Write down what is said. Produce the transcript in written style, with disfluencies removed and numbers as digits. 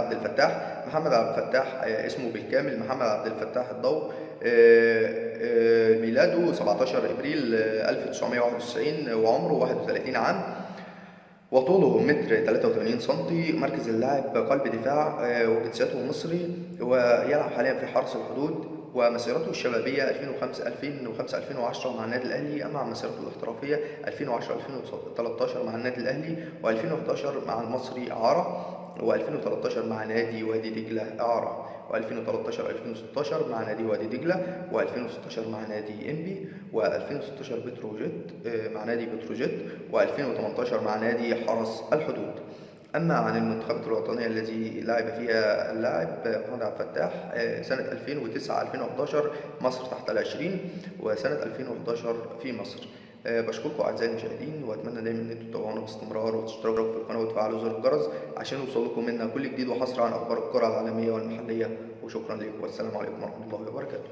عبد الفتاح. محمد عبد الفتاح اسمه بالكامل محمد عبد الفتاح الضو. ميلاده 17 ابريل 1991، وعمره 31 عام، وطوله متر 83 سنتي. مركز اللاعب قلب دفاع، وجنسيته مصري، ويلعب حاليا في حرس الحدود. ومسيرته الشبابية 2005 2010 مع النادي الأهلي. أما مسيرته الاحترافية 2010 2013 مع النادي الأهلي، و2011 مع المصري إعارة، و2013 مع نادي وادي دجلة إعارة، و2013 2016 مع نادي وادي دجلة، و2016 مع نادي إنبي، و2016 بتروجيت مع نادي بتروجيت، و2018 مع نادي حرس الحدود. أما عن المنتخبات الوطنية الذي لعب فيها اللاعب محمد عبد الفتاح، سنة 2009 2011 مصر تحت 20، وسنة 2011 في مصر. بشكركم أعزائي المشاهدين، وأتمنى دايما إن أنتم تتابعونا باستمرار وتشتركوا في القناة وتفعلوا زر الجرس عشان يوصلكم منا كل جديد وحصر عن أخبار الكرة العالمية والمحلية. وشكرا لكم، والسلام عليكم ورحمة الله وبركاته.